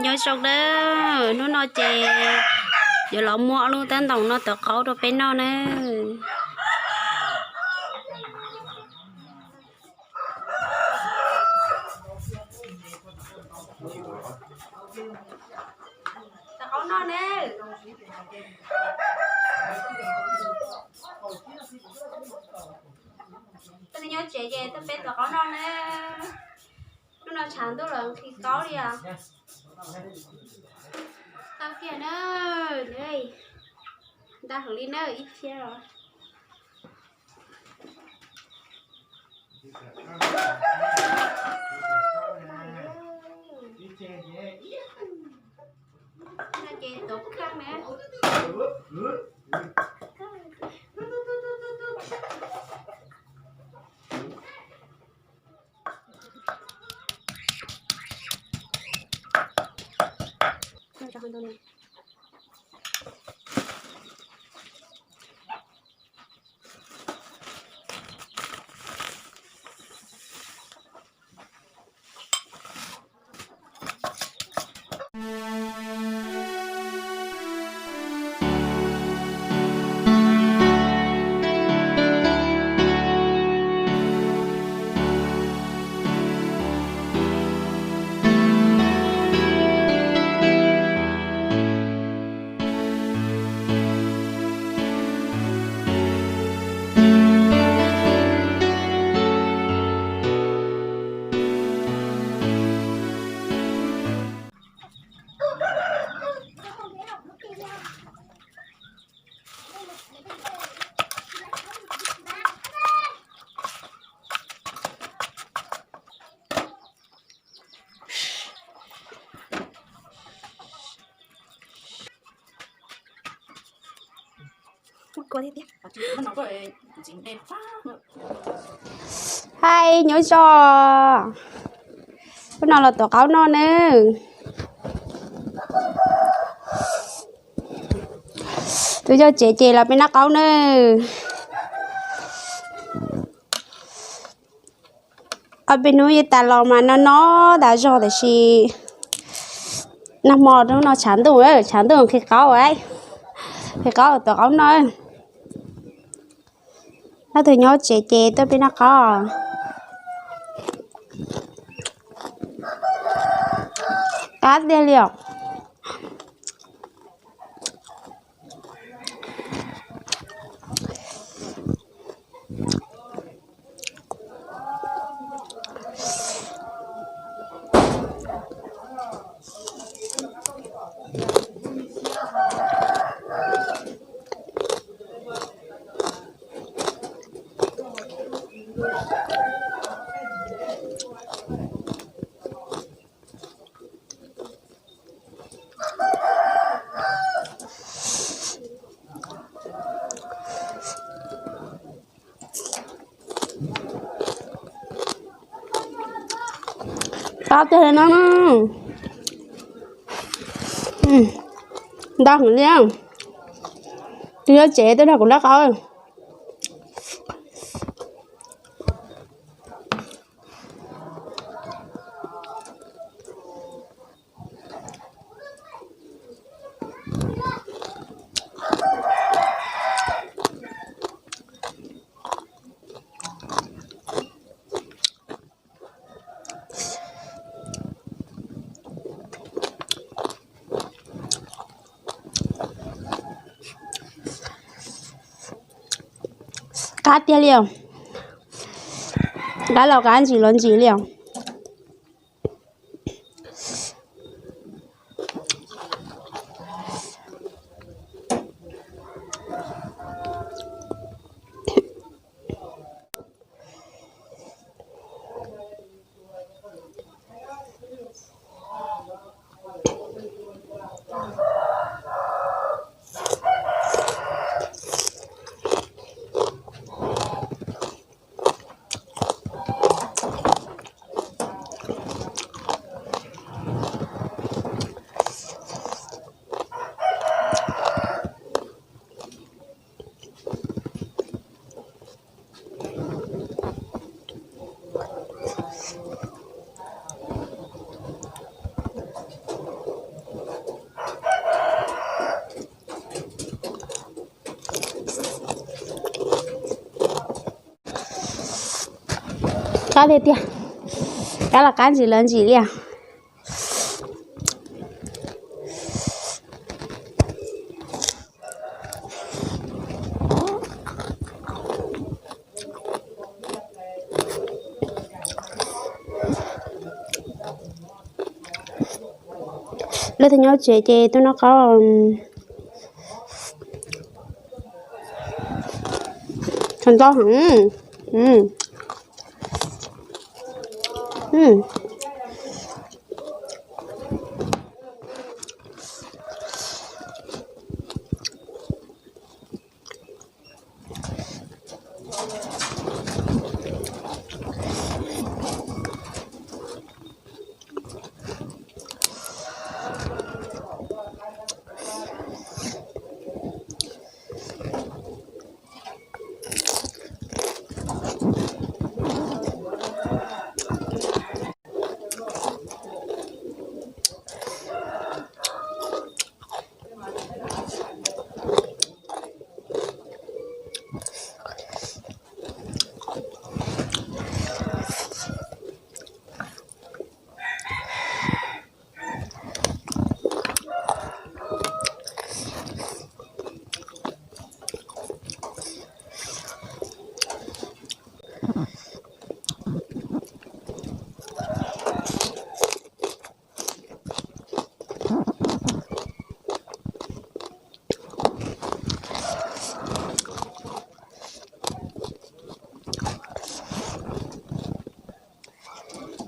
Nyob zoo nawb, hnub no ces yuav los muab ob lub tab ntoos no tuav qaub rau peb noj nawb. Tuav qaub noj nawb. Koj twb nyob tsev ces tuaj peb tuav qaub noj nawb. Hnub no tshav ntuj los nqhis qaub li os. Tau kiag na, nta heev li na ib phiab os. Ces tuav kheej na. Hais nyob zoo, hnub no los tuav qaub noj nawb. Tus yog tsev ces los peb noj qaub nawb. Ob peb hnub yeej tas los mas no no tas zog tiam sis nag hmo hnub no tshav ntuj, tshav ntuj nqhis qaub, nqhis qaub tuav qaub noj. Leej twg nyob tsev ces tuaj peb noj qaub. Qab tiag li os. Qab tiag li no. Ntau heev li. Tus yog tsev tuaj nrog kuv noj qaub. Qab tiag li os. Qab los qab, ntsim los ntsim li os. Qab tiag tiag, qab los qab ntsim los ntsim li os. Leej twg nyob tsev ces tuaj noj qaub. Txhoov ntau heev.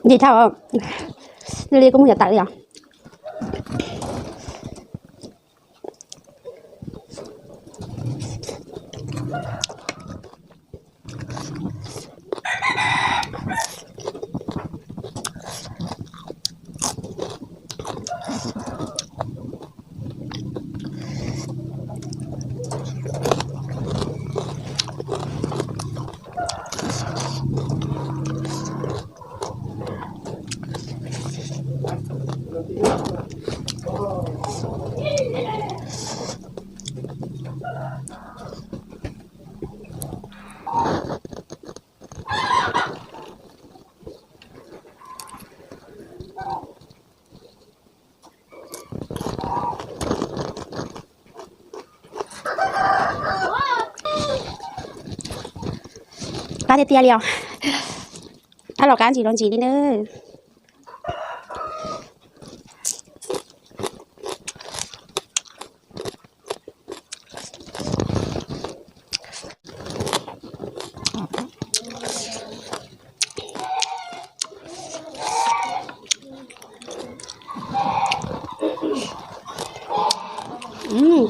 Nce thauj, li koj mus yov tawm li os. Qab tiag tiag li os. Qab los qab ntsim los ntsim li nawb.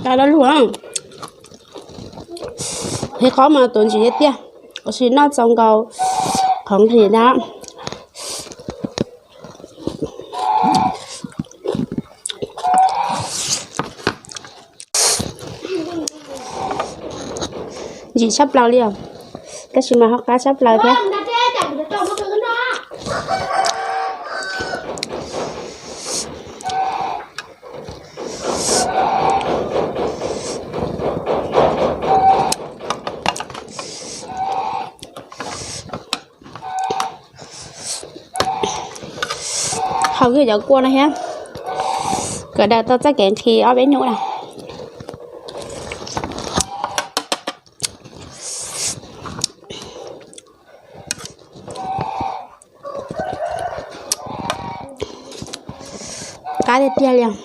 Tau lo lug. Hais qhov mas tuav ntsim tiag tiag, tab sis noj txaus nkaus qhov nqhis na. Ntsim tshaj plaws li os, tab sis mas ho qab tshaj plaws thiab. Haus kiag cov kua no thiab, kawm daws tau txoj kev nqhis ob peb nyuag na. Qab tiag tiag li os.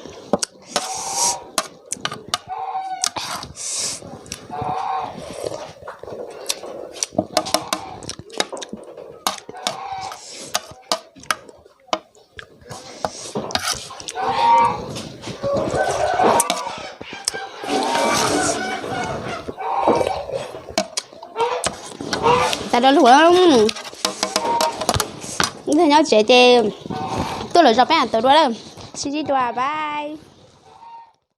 Tas do lug, nyob tsev ces tuaj lawm zos peb am tau dua lawm, sib ntsib dua, bye.